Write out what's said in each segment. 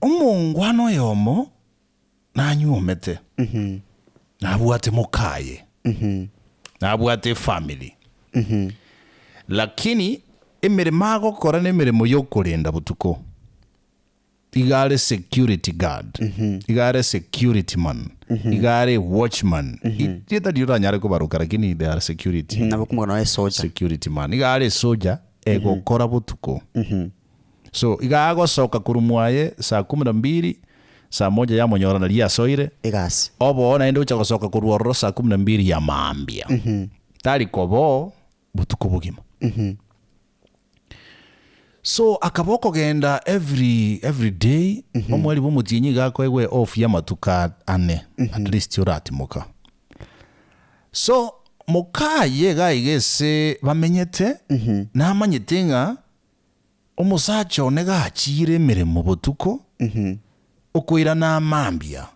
Omongwana oyomo nanyuomete, nabwate mokaye, nabwate efamiri, lakini emeremo agokora nemeremo yokorenda botuko. Iga are security guard, iga are security man, iga are watchman. Rieta riria oranyare kobaroka lakini they are security. Nabo okomogana noe esoja. Security man. Iga are esoja egokora botuko. So iga agosoka korwa mwaye saa kumi na mbili, saa moja yamonyora naria asoire. Egasi. Oboo naende ocha gosoka korwa ororo saa kumi na mbili ya maambia. Tari koboo botuko bogima. So akaba okogenda every every day, omweri bwa omotienyi iga akoegwa e off ya amatuko ane at least oratimoka. So mokaye iga iga ase bamenyete, namanyete ng'a omosacha one gachire emeremo botuko, okoirana mambia,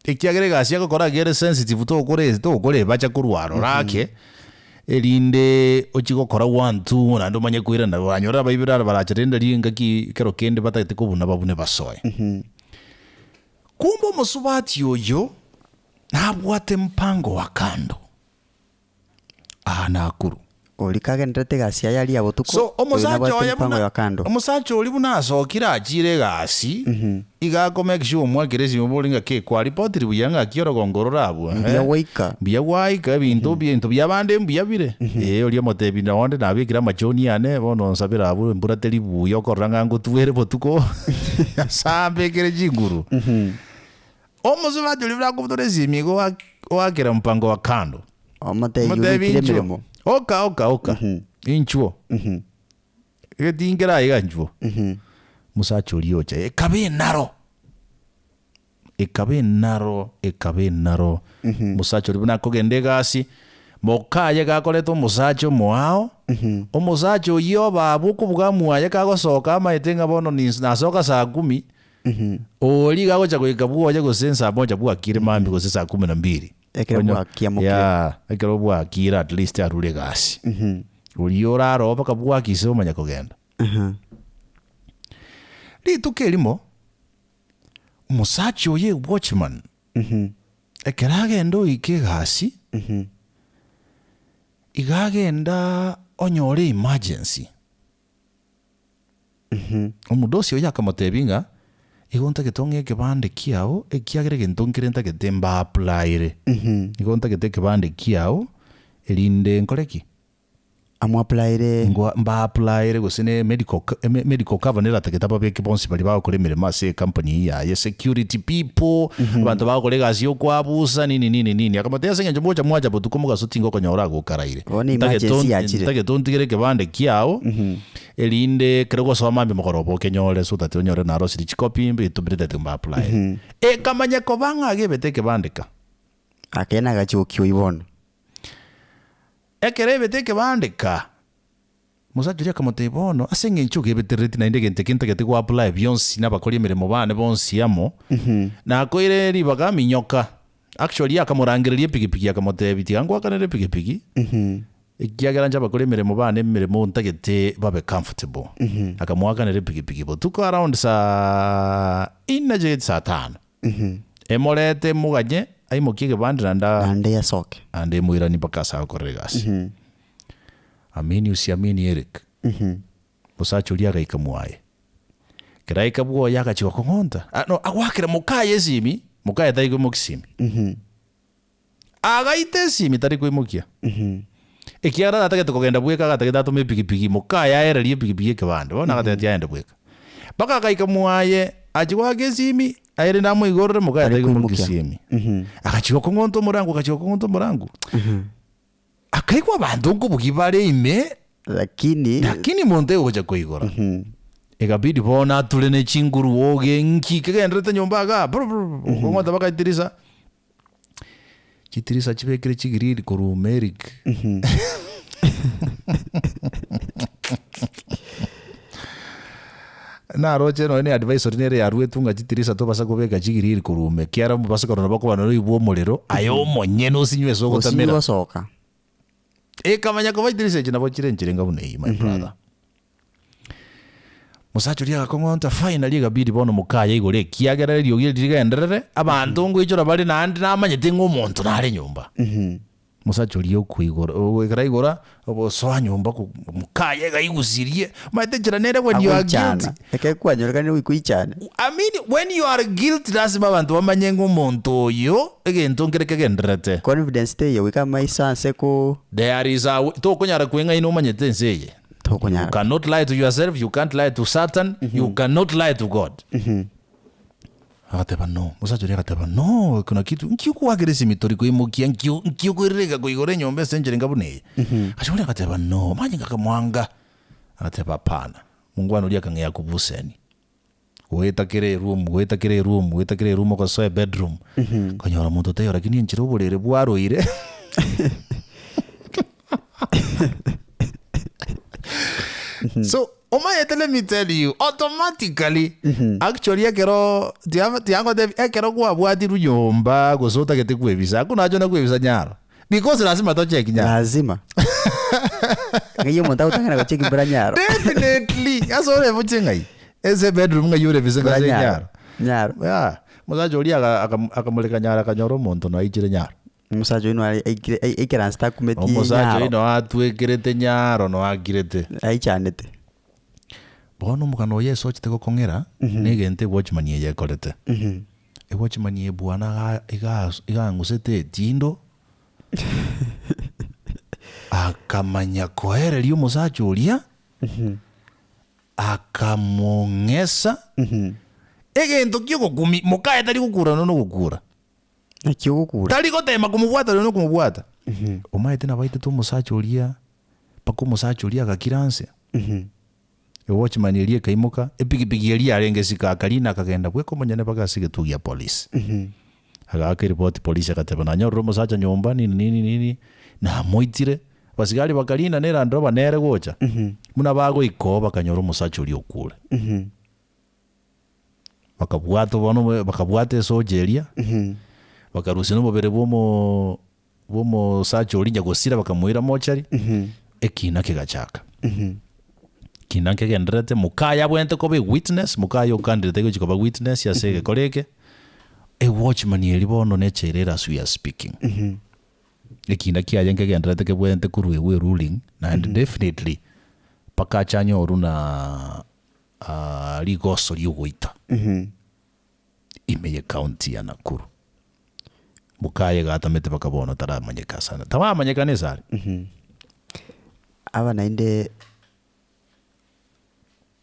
ekiagera egasi agokora iga ere sensitive tokora esi tokora ebacha korwa aroro ake, erinde ochie gokora one two naende omanye koirana oranyore abaibori aro barache rende riria engaki ekero kende batagete kobuna babune basoe. Kumbe omosubati oyo, nabwate mpango wa kando. Aa Nakuru. Oria kagendererete egasi yaye aria ya botuko, So oyo omosacha nabwate oye empango buna ya kando. omosacha oria buna asokire achire egasi, iga ako make sure omwakere esimi obore ng'a ki kwaripotiri buya ng'aki orogongo rore abwo Mbuya eh, gwaika. mbuya gwaika ebinto ebinto bia abande mbuya bire, eh oria omotebi nonde nabekire amachoni ane bono nsabere abwo embura teri buya okorora ng'a ngotwere botuko Nyasae ambekere chinguru. Omosubati oria buna akobutora esimi igo oakera mpango wa kando. Omotebi Omotebi orikire inchuo. emeremo. Oka oka oka. Inchuo. Egetinkera aiga inchuo. Omosacha oria ocha ekaba enaro. Ekaba enaro, ekaba enaro. Omosacha oria buna akogenda egasi, mokaye gakoreta omosacha omoao, omosacha oyio oba abwo okobuga mwaye kagosoka amaete ng'a bono ninsi nasoka saa kumi, Oria iga agocha goika bwoye gose nsaa moja bwakire mambia gose saa kumi na mbili. Ekero Onye- bwakiamokire. Yeah, ekero bwakire at least arure egasi. Oria orare oo mpaka bwakise omanye kogenda. Rituko erimo, omosacha oye watchman, ekero agenda oika egasi, iga agenda onyore emergency. Omodosi oyio akamotebia ng'a, Igo ntagete ong'e ekebande kiao, ekiagera egento nkere ntagete mbaapplyere. Igo ntagete ekebande kiao, erinde nkore ki? Amoapplyere. Ngwa mbaapplyere gose ne medical co- eme- medical cover neratagete ababeke bonsi baria bagokora emeremo ase ecompany eyio yaye, security people, abanto bagokora egasi ya okwabusa nini nini nini. Akamotebia ase eng'encho mogocha mwacha botuko mogaso tingokonyora agokaraire. Bono Ntagete emergency on- yachire. ntagete ontigere ekebande kiao, Erinde ekero ogosoa mambia mogoroba okenyore so that onyore narosirie chikopi mbe etumirete mba apply. Ekamanya koba ng'a agebete ekebandeka. Akene agachia gokioyia bono. Ekero ebete ekebandeka, omosacha oria akamotebia bono ase eng'encho ogebeterereti naende egento eke ntagete go apply bionsi na abakori emeremo bane bonsi amo, nakoire ribaga minyoka. Actually akamorangereria epikipiki akamotebia tiga ngwakanere epikipiki, Ekiagera inche abakori emeremo bane emeremo ntagete babe comfortable. Akamoakanera epikipiki botuko around saa inne chigeti saa tano. Emorete emoganye aimokie egebande naende a- Naende yasoke. naende emoiranie mpaka ase agokorera egasi. Amini usiamini Eric, mosacha oria agaika mwaye. Ekero aika bwoye agachia gokong'onta, ah no agoakera mokaye esimi, mokaye tari koimokia esimi. Agaita esimi tari koimokia, ekiagera tatagete kogenda bweka agatagete atome epikipiki mokaye aererie epikipiki ekebande bono agateba aende bweka. Mpaka agaika mwaye achia goaka esimi aye rende amoigorere mokaye Tari tari koimokia koimokia. esimi. Agachia gokong'onta omorango agachia gokong'onta omorango, akaigwa abanto nkobugia bare ime Lakini lakini monto ogocha koigora. Ekabidi bono ature ne chinguru oge nki kegendererete nyomba igaa brrr okong'onta mpaka etirisa. Chitirisa chibekire chigiriri korwa Merrick. Naroche nonya ne advisory nere yaruetwe ng'a chitirisa tobasa kobeka chigiriri korwa ime ekiagera mobasa korora nabo okoba noigwe omorero aye omonyene osinywe ase Osinywe ogotamera. gosoka. Ekamanya koba chitirisa echi nabo chire enchera enga buna eyio my brother. Mosacha oria agakong'onta finally egabidi bono mokaye igoro ekiagera eriogi eri rigenderere, abanto ngoichora bare naende namanyete ng'a omonto nare nyomba. Mosacha oria okoigora ekero aigora, ogosoa nyomba ko mokaye iga aigusirie, omanyete enchera nere when you are guilty. Agoichana, ekero kwanyorekanire goikoichana. I mean when you are guilty lasima abanto bamanye ng'a omonto oyo egento nkere kegendererete. Confidence teiyo goika amaiso ase ko. There is a way, tokonyara kweng'aina omanyete ense eye. Tokonyara. You cannot lie to yourself, you can't lie to Satan, you cannot lie to God. Agateba no, omosacha oria agateba no, kuna kitu nki okoakera esimi tori koimokia nki nki okoirera iga koigora enyomba ase enchera enga buna eye. Agacha oria agateba no, manye ngakamoanga. Agateba hapana, mongwana oria akang'ea kobuseni. Goeta kera eroom, goeta kera eroom, goeta kera eroom ogosoa ebedroom, okonyora omonto taiyo lakini enchera oborere bwaroire. So, omanyete let me tell you, automatically, actually ekero tiga tiga ngotebi, ekero kwabwatirwe nyomba gose otagete kwebisa, hakuna haja na kwebisa nyaro. Because lazima tocheki nyaro. Lazima. Ng'ai omonto agotang'ana gocheki mbura nyaro. Definitely. Ase orebuche ng'ai? Ase ebedroom ng'ai orebise Mbura ng'ase nyaro. nyaro. Nyaro. Yeah. Omosacha oria aga- aga- akamoreka nyaro akanyora omonto noichire nyaro. Omosacha oino are aikire ai- aikaransete akumetie Omosacha nyaro. oino atwekerete nyaro noakirete. Aichanete. Bono omogano oyo ase ochete gokong'era, na egento ewatchman eye ekorete. Ewatchman eye bwana iga iga iga ang'usete etindo, akamanya koereria omosacha oria, akamong'esa, egento kia ogokumia, mokaye tari gokura nonya na ogokura. Naki ogokura? Tari gotema komobwata nonya na okomobwata. Omanyete nabo aitete omosacha oria, mpaka omosacha oria agakira nse. Ewatchman eria ekaimoka, epikipiki eria yarenge isiko akarina akagenda bweka omonyene mpaka ase egetuo gia polisi. Agaaka eripoti polisi agateba nanyorire omosacha nyomba nini nini nini, namoitire, abasigari bakarina na erand rover nere gocha, buna bagoika oo bakanyora omosacha oria okure. Bakabwata bono bakabwata esoja eria, bakarusia na omobere bwa omo bwa omosacha oria nyagosira bakamoira mochari, ekina kegachaka. Ekina nkegendererete, mokaye abwenerete koba ewitness, mokaye okandire tari gochia koba witness ase egekora eke, ewatchman eria bono nechaire ere as we are speaking. Ekina kiaye nkegendererete kebwenerete korwa ewe eruling, naende definitely mpaka ache anyorwe na rigoso riogoita ime ye county ya Nakuru. Mokaye iga atamete mpaka bono taramanyeka sana. Taramanyekana ase are. Aba naende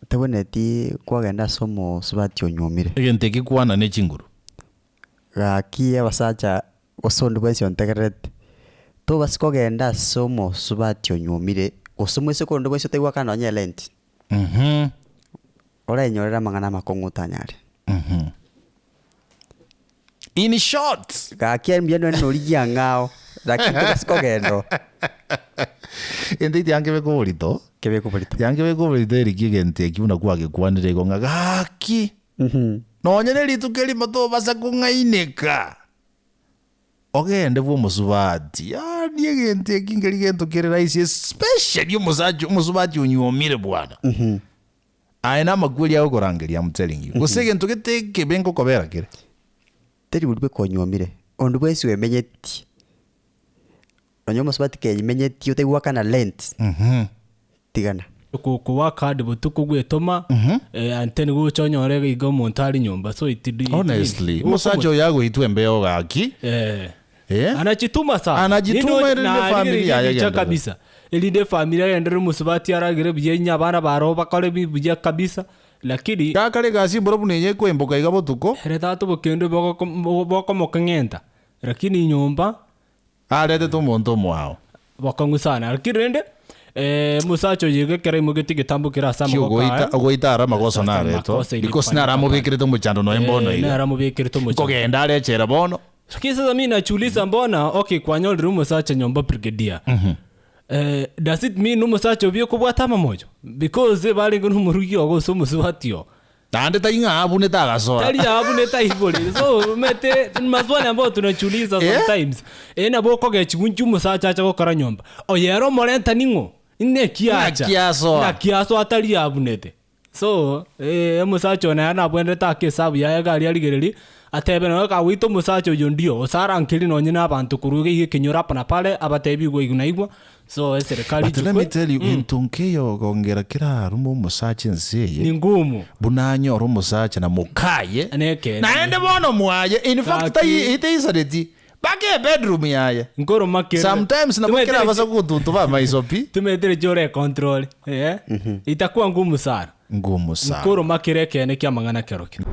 tebwenereti kwagenda ase omosubati onyuomire. Egento eke kwana ne chinguru. Gaki abasacha gose onde bwensi ontegererete, tobasi kogenda ase omosubati onyuomire gose omoiseke onde bwensi otaigwakana nonye erenti. Orenyorere amang'ana amakong'u otanyare. In short. Gaki aye mbuya nonye norigia ang'ao, lakini tobasi kogenda oo. Egento eki tiankebeka oborito. Kebeka oborito. Tiankebeka oborito eriki egento eki buna kwagekwanire igo ng'a gaki, nonye ne rituko erimo tobasa kong'aineka. Ogende bw'omosubati, yaani egento eki nkeri gento kere rahisi especially omosacha omosubati onyuomire bwana. Aye namakweri agokorangeria I'm telling you. Gose egento gete ekebe ngokobera kere. Teri bori bweka onyuomire, onde bwensi oemenyetie, nonye omosubati keyimenyetie otaigwakana rent, tigana. Kowa card botuko gwetoma and then gocha onyore iga omonto are nyomba so it it Honestly, omosacha oyo agoitwa embeo gaki. Eh. Eh? Anajituma sana. Anajituma Ninde- erinde na efamiri rigereria yaye ebicha egenderere. kabisa. Erinde efamiri egenderere omosubati aragere buya inye abana baroo bakore bi buya kabisa lakini Gakare egasi mboro buna eye ekoemboka iga botuko. ere tata obokendo bogoko bokomokeng'enta lakini nyomba Aretete omonto omoao. Bokong'u sana. Lakini rende, omosacha oyo iga ekero aimogetie egetambo kere ase amaboko aye, Ogoita ogoita are amagoso ase naretwa amakosa because ilifanyika naro amobekerete omochando nonya mbono Eh, iga. naro amobekerete omochando. Nkogenda are echela bono. Lakini sasa mi najiuliza mbona okay kwanyorire omosacha nyomba brigadier. Eh, does it mean omosacha obi okobwata amamocho? Because barenge na omorugi ogo gose omosubati oo. Naende tari ng'a abunete agasoa. Tari abunete aiborire. So omanyete maswali ambayo tunajiuliza Eh? sometimes. Eh nabo okogechigwa inki omosacha acha gokora nyomba. Oyo ere omorenta ning'o? Naki acha? Naki asoa? Naki asoa atari abunete? So, eh, omosacha oyo nere nabwenerete ake esabu yaye iga aria arigereria, atebe nonya kagoita omosacha oyio ndio, osarankeri nonye na abanto korwa iga iga ekenyoro hapa na pale, abatebi igwa igwa na igwa, so eserekari But let me ijukwe, tell you, gento nkeyo gongera kerarume omosacha ense eye, ni ngumu. buna anyore omosacha na mokaye, Nekeene. naende bono mwaye, in fact Gaki. tai teisaneti, mpaka ebedroom yaye. Nkoroma kere. Sometimes nabo Tumaetire kera abasa gotutuba amaiso pi. Tumaetire chore control, eh, itakuwa ngumu sana. Ngumu sana. Nkoroma kere ekeene kia amang'ana kerokio.